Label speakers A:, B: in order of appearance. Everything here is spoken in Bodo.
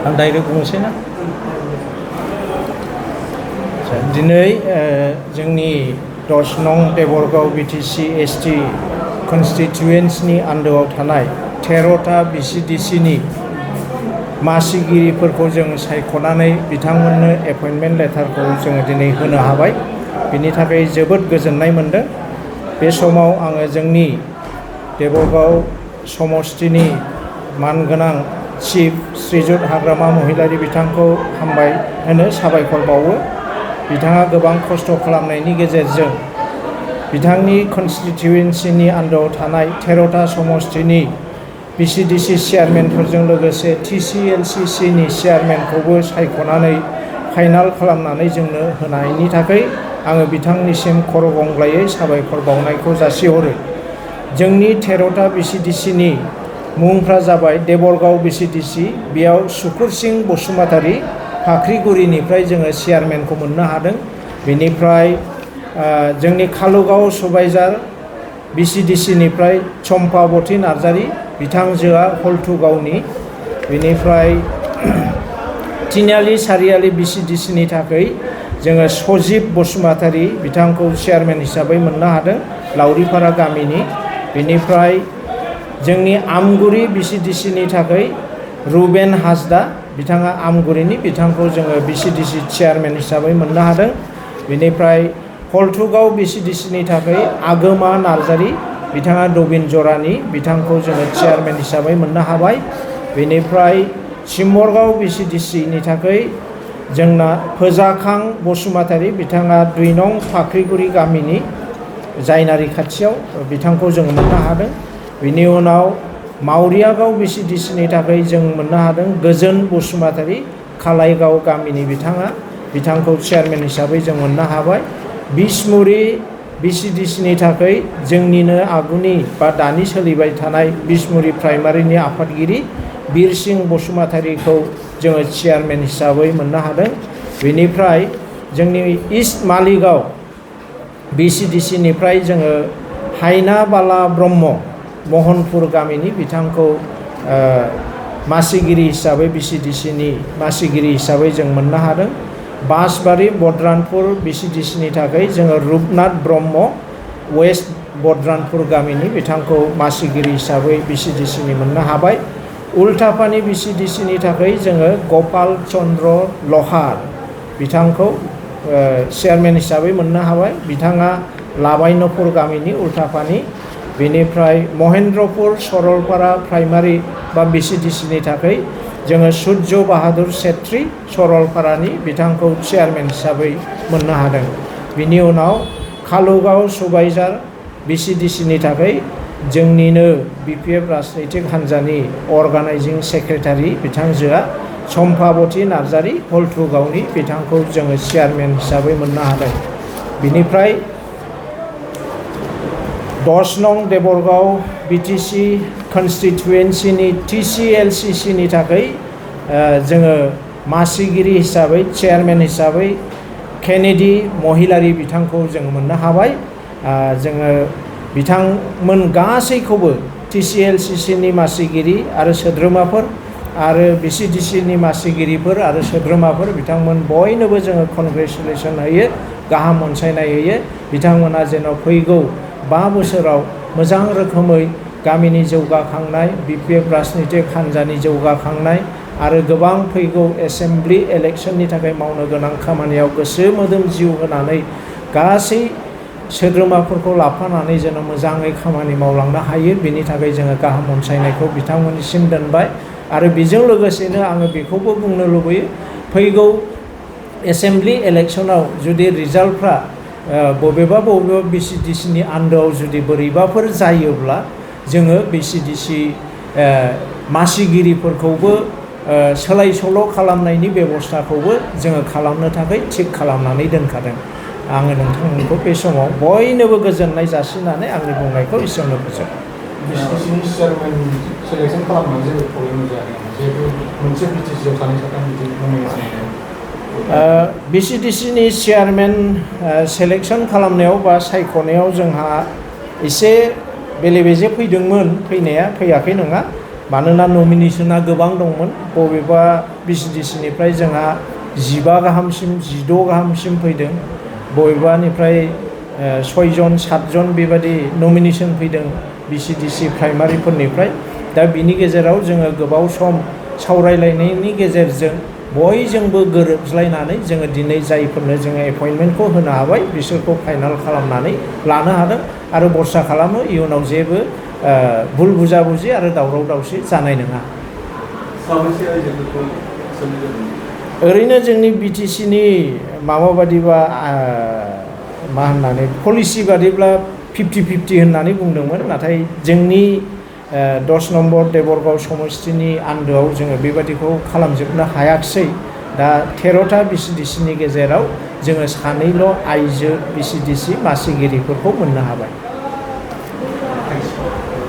A: आं डाइरेक्ट बुंनोसै ना दिनै जोंनि 10 नं देबरगाव बिटिसि एसटि कनस्टिटिउयेन्सिनि आन्दोआव थानाय 13टा भिसिडिसिनि मासिगिरिफोरखौ जों सायख'नानै बिथांमोननो एपइन्टमेन्ट लेटारखौ जोङो दिनै होनो हाबाय। बिनि थाखाय जोबोद गोजोननाय मोनदों। बे समाव आङो जोंनि देबरगाव समस्तिनि मानगोनां चिफ श्रीजुत हाग्रामा महिलारि बिथांखौ हामबाय होनो साबायखर बावो। बिथाङा गोबां खस्थ' खालामनायनि गेजेरजों बिथांनि कनस्टिटिउयेन्सिनि आन्दोआव थानाय 13टा समस्तिनि भिसिडिसि चेयारमेनफोरजों लोगोसे TCLCCनि चेयारमेनखौबो सायख'नानै फाइनाल खालामनानै जोंनो होनायनि थाखाय आङो बिथांनिसिम खर' गंग्लायै साबायखर बावनायखौ जासिहरो। जोंनि 13टा भिसिडिसिनि मुंफ्रा जाबाय देबरगाव भिसिडिसि, बेयाव सुकुर सिं बसुमतारी फाख्रिगुरिनिफ्राय जोङो चेयारमेनखौ मोननो हादों। बेनिफ्राय जोंनि कालुगाव सुबाइजार भिसिडिसिनिफ्राय चम्पाबती नार्जारी, बिथांजोआ हल्थुगावनि। बेनिफ्राय तिनिआलि सारिआलि भिसिडिसिनि थाखाय जोङो सजिब बसुमतारी, बिथांखौ चेयारमेन हिसाबै मोननो हादों, लावरिपारा गामिनि। बेनिफ्राय जोंनि आमगुरि भिसिडिसिनि थाखाय रुबेन हासदा, बिथाङा आमगुरिनि, बिथांखौ जोङो भिसिडिसि चेयारमेन हिसाबै मोननो हादों। बेनिफ्राय हल्थुगाव भिसिडिसिनि थाखाय आगोमा नार्जारी, बिथाङा दबिन जरानि, बिथांखौ जोङो चेयारमेन हिसाबै मोननो हाबाय। बेनिफ्राय सिम्बरगाव भिसिडिसिनि थाखाय जोंना फोजाखां बसुमतारी, बिथाङा 2 नं फाख्रिगुरि गामिनि जायनारि खाथियाव, बिथांखौ जों मोननो हादों। बिनि उनाव मावरियागाव भिसिडिसिनि थाखाय जों मोननो हादों गोजोन बसुमतारी, खालायगाव गामिनि बिथांखौ चेयारमेन हिसाबै जों मोननो हाबाय। बिसमुरि भिसिडिसिनि थाखाय जोंनिनो आगुनि बा दानि सोलिबाय थानाय बिसमुरि प्राइमारिनि आफादगिरि बिरसिं बसुमतारीखौ जोङो चेयारमेन हिसाबै मोननो हादों। बेनिफ्राय जोंनि इस्ट मालिगाव भिसिडिसिनिफ्राय जोङो हायना बाला ब्रह्म, महनपुर गामिनि, बिथांखौ मासिगिरि हिसाबै भिसिडिसिनि मासिगिरि हिसाबै जों मोननो हादों। बासबारि बद्रानपुर भिसिडिसिनि थाखाय जोङो रुपनाथ ब्रह्म, वेस्ट बद्रानपुर गामिनि, बिथांखौ मासिगिरि हिसाबै भिसिडिसिनि मोननो हाबाय। उल्टापानि भिसिडिसिनि थाखाय जोङो गपाल चन्द्र लहार, बिथांखौ चेयारमेन हिसाबै मोननो हाबाय, बिथाङा लाबायनपुर गामिनि उल्टापानि। बेनिफ्राय महेन्द्रपुर सरलपारा प्राइमारि बा भिसिडिसिनि थाखाय जोङो सुर्य बाहादुर सेत्री, सरलपारानि, बिथांखौ चेयारमेन हिसाबै मोननो हादों। बिनि उनाव कालुगाव सुबाइजार भिसिडिसिनि थाखाय जोंनिनो BPF राजनैतिक हान्जानि अर्गानाइजिं सेक्रेटारि बिथांजोआ चम्पाबती नार्जारी, हल्थुगावनि, बिथांखौ जोङो चेयारमेन हिसाबै मोननो हादों। बिनिफ्राय 10 नं देबरगाव बिटिसि कनस्टिटिउयेन्सिनि TCLCCनि थाखाय जोङो मासिगिरि हिसाबै, चेयारमेन हिसाबै केनेडी महिलारि, बिथांखौ जों मोननो हाबाय। जोङो बिथांमोन गासैखौबो TCLCCनि मासिगिरि आरो सोद्रोमाफोर आरो भिसिडिसिनि मासिगिरिफोर आरो सोद्रोमाफोर, बिथांमोन बयनोबो जोङो कंग्रेचुलेसन होयो, गाहाम अनसायनाय होयो। बिथांमोना जेन' फैगौ 5 बोसोराव मोजां रोखोमै गामिनि जौगाखांनाय, BPF राजनैतिक हान्जानि जौगाखांनाय आरो गोबां फैगौ एसेम्ब्लि इलेक्सननि थाखाय मावनो गोनां खामानियाव गोसो मोदोम जिउ होनानै गासै सोद्रोमाफोरखौ लाफानानै जेन' मोजाङै खामानि मावलांनो हायो, बेनि थाखाय जोङो गाहाम अनसायनायखौ बिथांमोननिसिम दोनबाय। आरो बेजों लोगोसेनो आङो बेखौबो बुंनो लुबैयो, फैगौ एसेम्ब्लि इलेक्सनाव जुदि रिजाल्टफ्रा बबेबा भिसिडिसिनि आन्दोआव जुदि बोरैबाफोर जायोब्ला जोङो भिसिडिसि मासिगिरिफोरखौबो सोलाय सोल' खालामनायनि बेबस्थाखौबो जोङो खालामनो थाखाय थिग खालामनानै दोनखादों। आङो नोंथांमोनखौ बे समाव बयनोबो गोजोननाय जासिनानै आंनि बुंनायखौ एसेयावनो फोजोबो।
B: भिसिडिसिनि चेयारमेन सेलेक्सन खालामनानै जेबो प्रब्लेम जायाखै नामा? जिहेतु मोनसे भिसिडिसिआव सानै साथाम बिदि
A: भिसिडिसिनि चेयारमेन सेलेक्सन खालामनायाव बा सायख'नायाव जोंहा एसे बेले बेजे फैदोंमोन, फैनाया फैयाखै नङा। मानोना नमिनेसना गोबां दंमोन बबेबा VCDC निफ्राय जोंहा 15 गाहामसिम 16 गाहामसिम फैदों बबेबानिफ्राय 6 जन 7 जन बेबादि नमिनेसन फैदों VCDC प्राइमारिफोरनिफ्राय दा बिनि गेजेराव जोङो गोबाव सम सावरायलायनायनि गेजेरजों बयजोंबो गोरोबज्लायनानै जोङो दिनै जायफोरनो जोङो एपइन्टमेन्टखौ होनो हाबाय बिसोरखौ फाइनाल खालामनानै लानो हादों आरो भरसा खालामो इयुनाव जेबो भुल बुजाबुजि आरो दावराव दावसि जानाय नङा। ओरैनो जोंनि BTC नि माबा बादिबा मा होननानै पलिसि बादिब्ला 50-50 होननानै बुंदोंमोन नाथाय जोंनि 10 नम्बर देबरगाव समस्तिनि आन्दोआव जोङो बेबादिखौ खालामजोबनो हायाखिसै दा 13टा VCDC नि गेजेराव जोङो 2ल' आइजो VCDC मासिगिरिफोरखौ मोननो हाबाय।